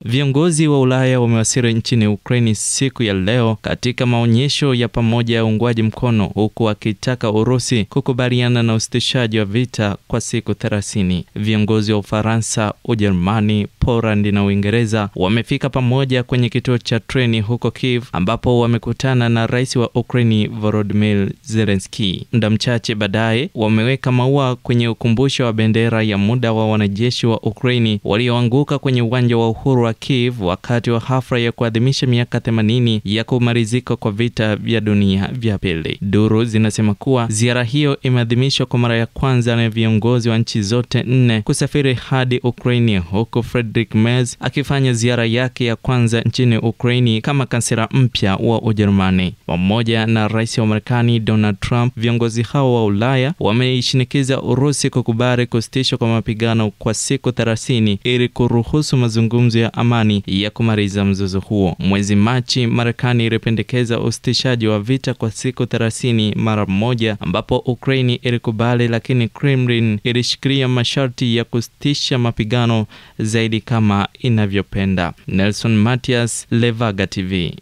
Viongozi wa Ulaya wamewasili nchini Ukraini siku ya leo katika maonyesho ya pamoja ya uungwaji mkono, huku wakitaka Urusi kukubaliana na usitishaji wa vita kwa siku 30. Viongozi wa Ufaransa, Ujerumani, Poland na Uingereza wamefika pamoja kwenye kituo cha treni huko Kiev, ambapo wamekutana na rais wa Ukraini Volodymyr Zelensky. Muda mchache baadaye wameweka maua kwenye ukumbusho wa bendera ya muda wa wanajeshi wa Ukraini walioanguka kwenye uwanja wa uhuru wa Kiev wakati wa hafla ya kuadhimisha miaka 80 ya kumalizika kwa vita vya dunia vya pili. Duru zinasema kuwa ziara hiyo imeadhimishwa kwa mara ya kwanza na viongozi wa nchi zote nne kusafiri hadi Ukraini, huku Friedrich Merz akifanya ziara yake ya kwanza nchini Ukraini kama kansela mpya wa Ujerumani. Pamoja na rais wa Marekani Donald Trump, viongozi hao wa Ulaya wameishinikiza Urusi kukubali kusitishwa kwa mapigano kwa siku 30 ili kuruhusu mazungumzo ya amani ya kumaliza mzozo huo. Mwezi Machi, Marekani ilipendekeza usitishaji wa vita kwa siku 30 mara moja, ambapo Ukraini ilikubali, lakini Kremlin ilishikilia masharti ya kusitisha mapigano zaidi kama inavyopenda. Nelson Matias, Levaga TV.